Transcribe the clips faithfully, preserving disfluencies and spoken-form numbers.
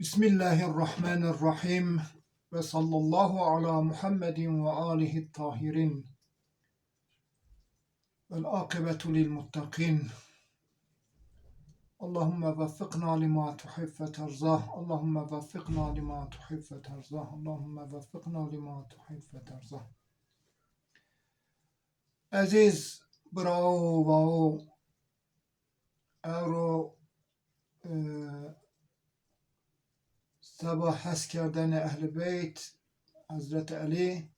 Bismillahirrahmanirrahim. Ve sallallahu ala Muhammedin ve alihi tahirin. Vel akibetu lil muttaqin. Allahümme veffikna lima tuhib ve terzah. Allahümme veffikna lima tuhib ve terzah. Allahümme veffikna lima tuhib ve terzah. Ezîz birawo, vawo, ewro, e, seba heskerdene Ehlî Beyt, Hezretî Elî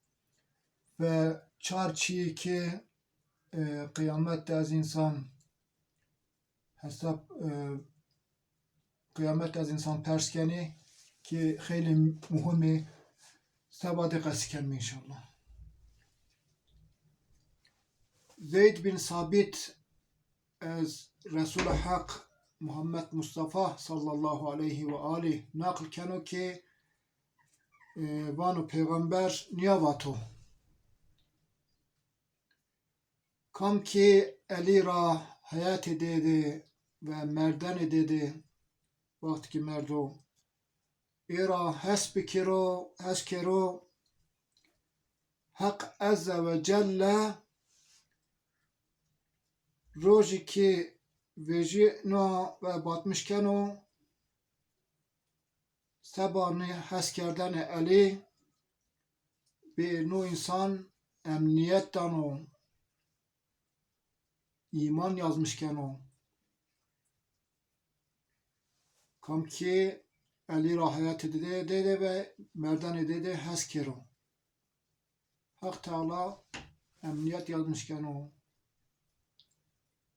ve çar çîyê ke, e, qiyamet de ez însan hesab, e, qiyamet de ez însan pers kenî ke xeylê muhim ê, seba de qesî kenîme înşallah. Zeyd bin Sabît ez Resûlê Heq Muhammed Mustafa sallallahu aleyhi ve alî naql keno ke, e, vano Peyxamber nîya vato: Kam ki Elî ra heyatê dê de ve merdenê dê de, wext ki merdo, ê ra hes bikero, hes kero, Heq Ezze ve Celle rojî ki vejîno ve batmiş keno, seba nê heskerdene Elî, bê no însan emnîyet dano, îman yazmiş keno. Kam ki Elî ra heyatê dê de, dê de ve merdenê dê de hes kero, Heq Teala emnîyet yazmiş keno,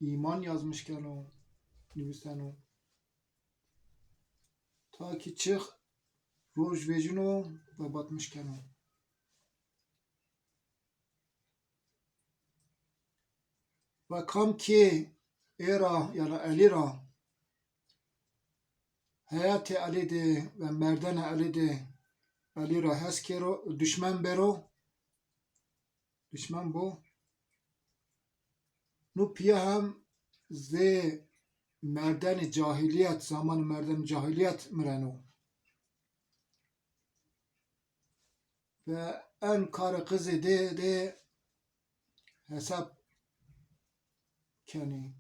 îman yazmiş keno, nivîseno. Ta ki çix roj vejîno ve batmiş keno. Ve kam ki ê ra, yanî Elî ra, heyatê Elî de ve merdenê Elî de, Elî ra hes kero, duşmen bero, duşmen bo, no pîya hem zê merdenê cahîlîyet, zamanê merdenê cahîlîyet mireno. Ve en karê qizê dê de hesab kenî.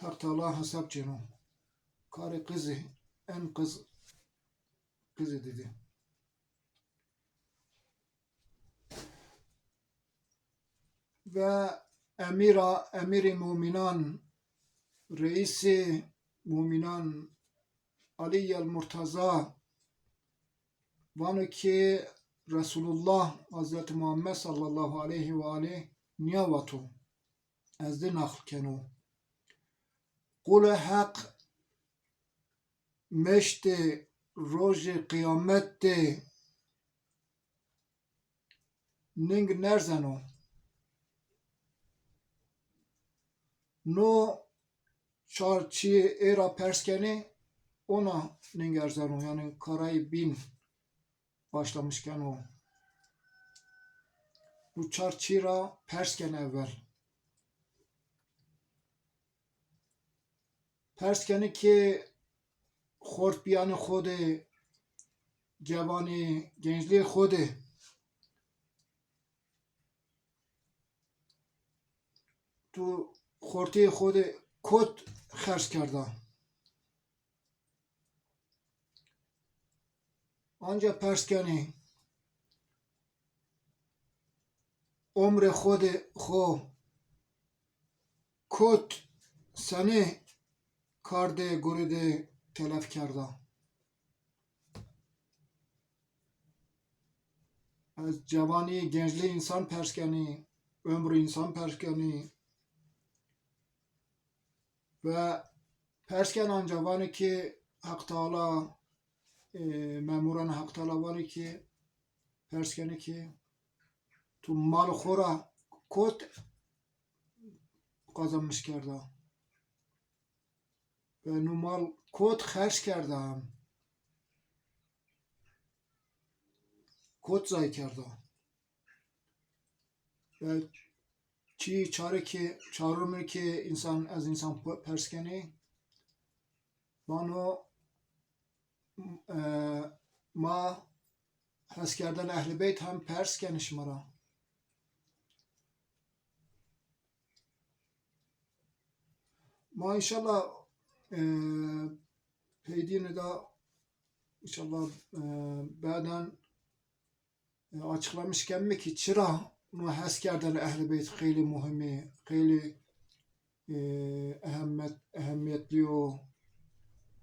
Heq Teala hesab cêno. Karê qizê, en qiz, qizê dê de. Ve emîra, emîrê mumînan, reîsê mumînan Elî el Murteza vano ki Resulullah Hezretî Muhammed sallallahu aleyhi ve alî nîya vato. Ez de naql keno. Qulê Heq meştê rojê qiyamet de ning nerzeno. No çar çî ê ra pers kenê, ona ning erzeno. Yanî karayê bîn başlamiş keno. Bu çar çî ra pers kenê ewel. Pers kenê ki xortbîyanê xo de, cewanî, genclîyê xo de, tu xortîyê xo de kot xerc kerda? Anca pers kenê, omrê xo de xo kot senê kar de, gurî de telef kerda? Ez cewanî, genclî însan pers kenî, omrî însan pers kenî. Ve pers ken anca vanê ki Heq Teala, e, memûranê Heq Teala vanê ki, pers kenê ki, tu mal xo ra kot qazanmiş kerda? Ve no mal kot xerc kerda hem? Kot zay kerda? Ve çî çarê ki, çarumî ki însan, ez însan pe-, pers kenî, Vano, e, ma heskerdene Ehlî Beyt hem pers kenê şima ra. Ma înşallah, e, peydîne de înşallah, e, baden, e, açıklamış kemme ki çira no heskerdene Ehlî Beyt xeylî muhîm ê, xeylî, e, ehemmet, ehemmiyetli yo.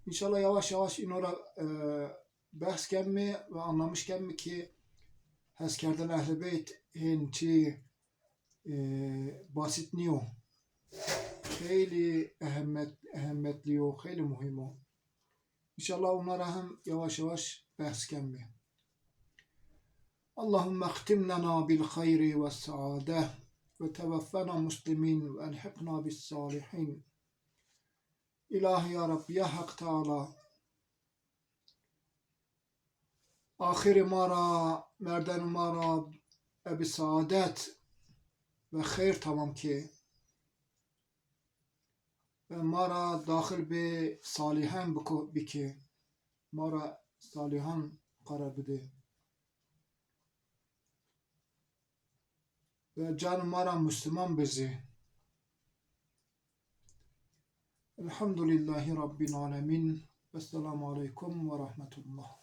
Înşallah yavaş yavaş îno ra, e, behs kemme ve anlamış kemme ki heskerdene Ehlî Beyt hên çî, e, basit nîyo. Xeylî ehemmet, ehemmiyetli yo, xeylî muhîm o. Înşallah ona ra hem yavaş yavaş behs kemme. Allahümme xtim lena bil xeyri ve saade ve tevaffena muslimin ve elhiqna bis salihin. İlahi ya Rabbi, ya Hak Teala, axirê ma ra, merdenê ma ra ebi saadet ve xeyr tamam ke. Ve ma ra daxil bi salihen biko-, bike. Ma ra salihan qara bide. Ve can ma ra Müslüman bizi. Elhamdülillahi Rabbil alemin. Vesselamu aleyküm ve rahmetullah.